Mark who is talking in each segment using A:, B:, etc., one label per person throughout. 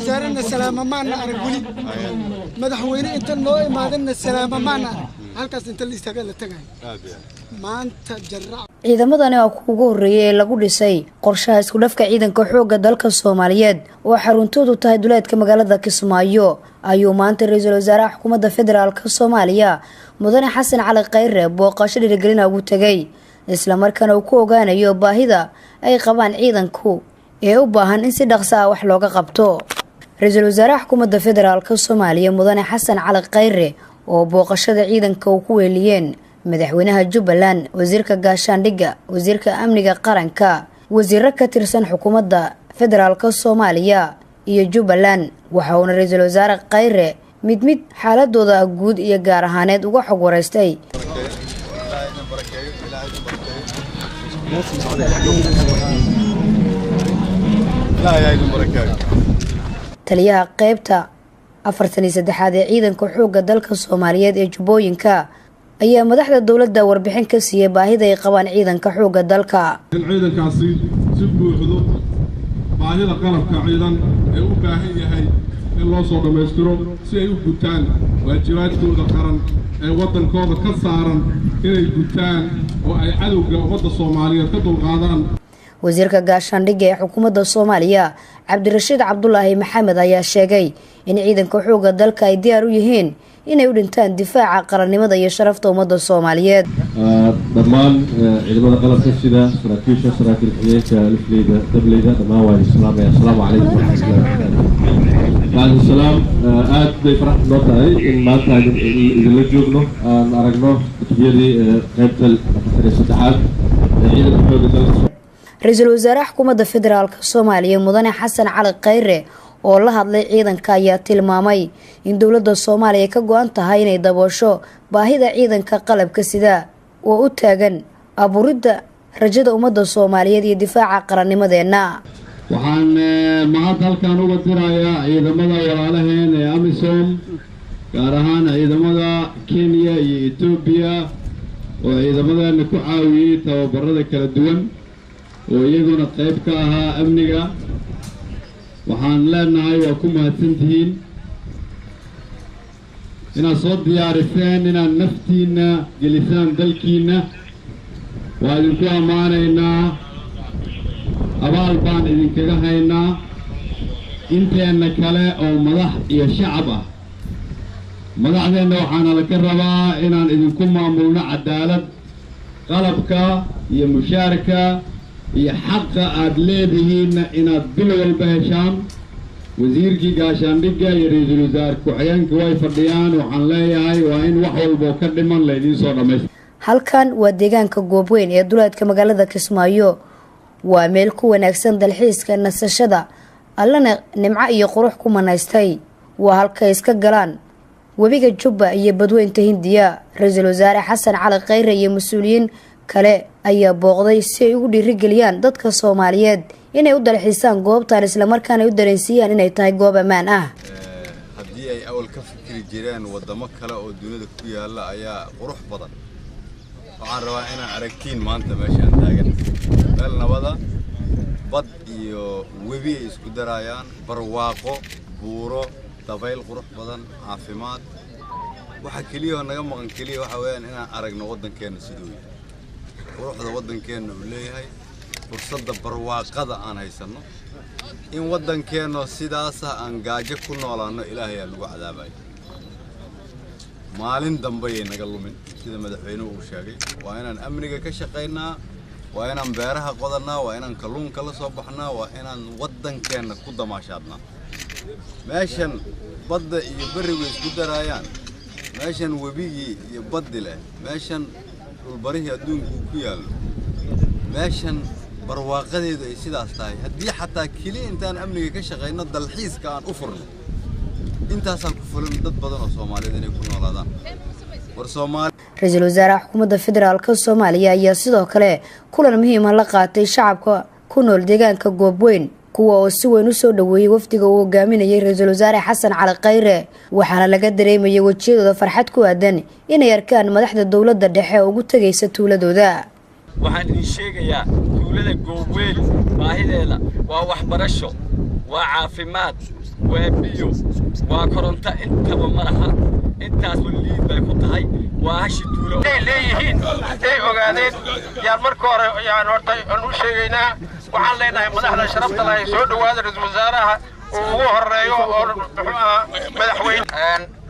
A: Wasaarena salaama maana arag weli, madaxweyne inta noo imaadana salaama maana arag. Halkaas inta la istaaga la tagay maanta jaraac.
B: Ciidamadani waa kuwa ugu horreeyay ee lagu dhisay qorshaha isku dhafka ciidanka xoogga dalka Soomaaliyeed oo xaruntoodu tahay duleedka magaalada Kismaayo ayuu maanta ra-iisul wasaaraha xukuumadda federaalka Soomaaliya Mudane Xasan Cali Khayre booqasho dhiirigelina ugu tegay, islamarkaana uu ku ogaanayo baahida ay qabaan ciidanku ee u baahan in si dhaqso ah wax looga qabto. Ra-iisul wasaaraha xukuumadda federaalka Soomaaliya Mudane Xasan Cali Khayre oo booqashada ciidanka uu ku weeliyeen madaxweynaha Jubbaland, wasiirka gaashaandhigga, wasiirka amniga qaranka, wasiiro ka tirsan xukuumadda federaalka Soomaaliya iyo Jubbaland, waxa uuna ra-iisul wasaare Khayre mid mid xaaladooda guud iyo gaar ahaaneed uga xog wareystay. Taliyaha qeybta 43aad ee ciidanka xoogga dalka Soomaaliyeed ee Jubbooyinka ayaa madaxda dowladda warbixin ka siiyey baahida ay qabaan ciidanka xoogga dalka.
C: In ciidankaasi si buuxdo baahida qalabka ciidan ee u baahan yahay in loo soo dhammaystiro si ay u gutaan waajibaadkooda qaran ee waddankooda ka saaran inay gutaan oo ay cadowga ummadda Soomaaliyeed ka dulqaadaan.
B: Wasiirka gaashaandhigga ee xukuumadda Soomaaliya Cabdirashiid Cabdulaahi Maxamed ayaa sheegay in ciidanka xoogga dalka ay diyaar u yihiin inay u dhintaan difaaca qarannimada iyo sharafta ummadda Soomaaliyeed.
D: Dhammaan ciidamada qalabka sida saraakiisha, saraakiil xigeenka, lifleyda, dableyda, dhammaan waa idin salaamaya. Asalaamu calaykum waraxmatullahi wabarakaatu. Bacdi salaam, aad bay farax noo tahay in maanta aan idinla joogno, aan aragno kutubiyadii qeybta 43aad ee ciidanka xoogga dalka.
B: Ra-iisul wasaaraha xukuumadda federaalka Soomaaliya Mudane Xasan Cali Khayre oo la hadlay ciidanka ayaa tilmaamay in dowladda Soomaaliya ka go-an tahay inay daboosho baahida ciidanka qalabka sida oo u taagan abuuridda rajada ummadda Soomaaliyeed iyo difaaca qarannimadeenna.
E: Waxaan mahad halkan uga dirayaa ciidamada walaalaheen ee AMISOM, gaar ahaan ciidamada Kenya iyo Etoobiya oo ciidamadeena ku caawiyey tababarada kala duwan oo iyaguna qayb ka ahaa amniga. Waxaan leenahay waa ku mahadsantihiin inaad soo diyaariseen inaad naftiinna gelisaan dalkiinna. Waa idinku ammaanaynaa, abaal baan idinkaga haynaa. Inteenna kale oo madax iyo shacab ah, madaxdeenna waxaana laka rabaa inaan idinku maamulno cadaalad, qalabka iyo mushaarka iyo xaqa aad leedihiinna inaad bil walba heshaan. Wasiirkii gaashaandhigga iyo ra-iisul wasaare ku-xigeenka way fadhiyaan. Waxaan leeyahay waa in wax walboo ka dhiman laydiin soo dhammayst.
B: Halkan waa deegaanka Goobweyn ee duleedka magaalada Kismaayo. Waa meel ku wanaagsan dalxiiska, nasashada, allana nimco iyo qurux ku manaystay. Waa halkay iska galaan webiga Jubba iyo badweynta Hindiya. Ra-iisul wasaare Xasan Cali Khayre iyo mas-uuliyiin kale ayaa booqday si ay ugu dhiirigeliyaan dadka Soomaaliyeed inay u dalxiisaan goobtan, islamarkaana ay u dareensiiyaan inay tahay goob ammaan ah.
F: Haddii ay awal ka fikri jireen waddamo kale oo dunida ku yaalla ayaa qurux badan, waxaan rabaa inaan aragtiin maanta meeshaan taagan meel nabada, bad iyo webi ay isku daraayaan, barwaaqo, buuro, dabayl qurux badan, caafimaad. Waxa keliya oo naga maqan keliya waxa weeyaan inaan aragno waddankeenna siduu yahay, quruxda waddankeenna uu leeyahay, fursadda barwaaqada aan haysanno. In waddankeenno sidaasa aan gaajo ku noolaanno, Ilaahay aa lagu cadaabaya. Maalin dambayay naga lumin. Sida madaxweynuhu uu sheegay, waa inaan amniga ka shaqaynaa, waa inaan beeraha qodannaa, waa inaan kalluunka la soo baxnaa, waa inaan waddankeenna ku damaashaadnaa. Meeshan badda iyo berrigu isku daraayaan, meeshan webigii iyo baddi leh, meeshan dhulbarihii adduunku uu ku yaallo, meeshan barwaaqadeedu ay sidaas tahay, haddii xataa keliya intaan amniga ka shaqayno dalxiiska aan u furno, intaasaan ku fulan dad badan oo Soomaaliyeed inay ku noolaadaan. War Soomaali.
B: Ra-iisul wasaaraha xukuumadda federaalka Soomaaliya ayaa sidoo kale kulan muhiima la qaatay shacabka ku nool deegaanka Goobweyn, kuwa oo si weyn usoo dhaweeyey wafdiga uu hogaaminayay ra-iisul wasaare Xasan Cali Khayre, waxaana laga dareemayay wejiyadooda farxad ku aadan inay arkaan madaxda dowladda dhexe oo ugu tegaysa tuuladooda.
G: Waxaan idin sheegayaa tuulada Goobweyn baahideeda waa waxbarasho, waa caafimaad, Waa biyo, waa koronto, intaba malaha. Intaasba liid bay ku tahay. Waa hashi tuulo
H: ay leeyihiin ay ogaadeen. Yaan marka hore yaan horta aan u sheegaynaa, waxaan leenahay madaxda sharafta leh, soo dhawaada, ra-iisul wasaaraha uu ugu horeeyo oo muxuu ahaa madaxweyne.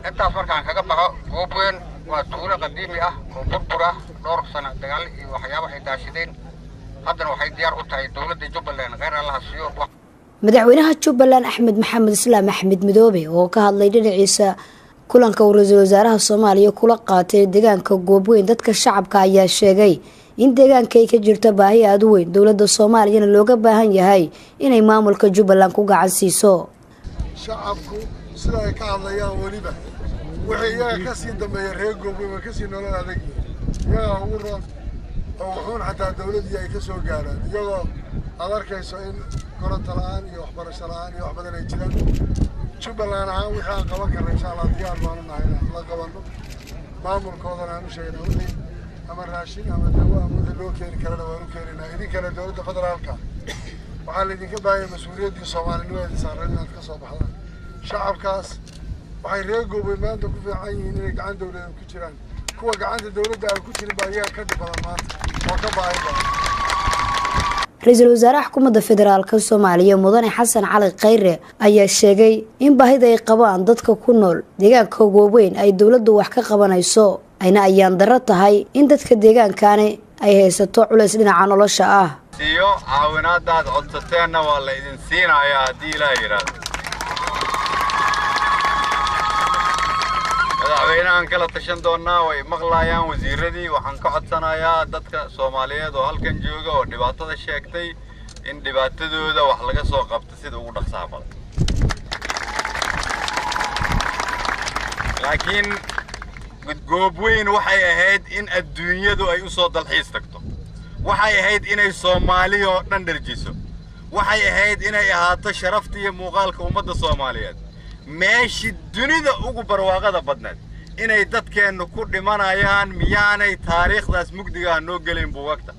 I: Intaas markaan kaga baxo, Goobweyn waa tuulo qadiimi ah oo burbur ah, dhowr sano dagaal iyo waxyaabo ay daashadeen. Haddana waxay diyaar u tahay dowladda Jubbaland, kheyr Allaha siiyo.
B: Madaxweynaha Jubbaland Axmed Maxamed Islaam Axmed Midoobe oo ka hadlay dhinaciisa kulanka uu ra-iisul wasaaraha Soomaaliya kula qaatay deegaanka Goobweyn dadka shacabka ayaa sheegay in deegaanka ay ka jirto baahi aada u weyn, dowladda Soomaaliyana looga baahan yahay inay maamulka Jubbaland ku gacan siiso.
J: Shacabku sida ay ka hadlayaan, weliba wixii iyaga ka sii dambeeya, reer Goobweyn way kasii nolol adag yihiin. Iyagaa ugu roon oo wuxuun xataa dawladdii ay ka soo gaaraan, iyagoo aad arkayso in koronto la-aan iyo waxbarasho la-aan iyo wax badan ay jiraan. Jubbaland ahaan wixii aan qaban karna insha Allah diyaar baanu nahay inaan la qabanno. Maamulkoodana aan u sheegna wixii ama raashin ama dawo ama wixii loo keeni karana waan u keenaynaa. Idinkana dowladda federaalka waxaa laydinka baahanya mas-uuliyaddii soomaalinimadeeda saaran inaad ka soo baxdaan. Shacabkaas waxay reer Goobweyn maanta ku fiican yihiin inay gacan dawladeed ku jiraan. Kuwa gacanta dawladda aan ku jirin baa iyaga ka dhib badan maanta oo ka baahi badan.
B: Ra-iisul wasaaraha xukuumadda federaalka Soomaaliya Mudane Xasan Cali Khayre ayaa sheegay in baahida ay qabaan dadka ku nool deegaanka Goobweyn ay dowladdu wax ka qabanayso, ayna ayaan darro tahay in dadka deegaankani ay haysato culays dhinaca nolosha ah.
F: Siiyo caawinaadaad codsateenna waa la idin siinayaa haddii Ilaah yidhaahdo. Madaxweynahan kala tashan doonnaa, way maqlaayaan wasiiradii. Waxaan ka codsanayaa dadka Soomaaliyeed oo halkan jooga oo dhibaatada sheegtay in dhibaatadooda wax laga soo qabto sida ugu dhaqsaha badan. Laakiin Goobweyn waxay ahayd in adduunyadu ay u soo dalxiis tagto, waxay ahayd inay Soomaaliya oo dhan dherjiso, waxay ahayd inay ahaato sharafta iyo muuqaalka ummadda Soomaaliyeed, meeshii dunida ugu barwaaqada badneed inay dadkeennu ku dhimanayaan. Miyaanay taariikhdaas mugdigaah noo gelayn buugagta?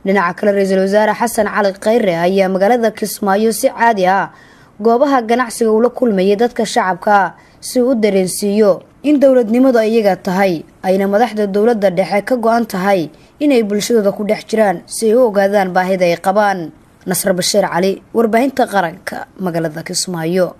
B: Dhinaca kale, ra-iisul wasaare Xasan Cali Khayre ayaa magaalada Kismaayo si caadi ah goobaha ganacsiga ula kulmayay dadka shacabka si uu u dareensiiyo in dowladnimadu iyaga tahay, ayna madaxda dowladda dhexe ka go-an tahay inay bulshadooda ku dhex jiraan si ay u ogaadaan baahida ay qabaan. Nasr Bashiir Cali, warbaahinta qaranka, magaalada Kismaayo.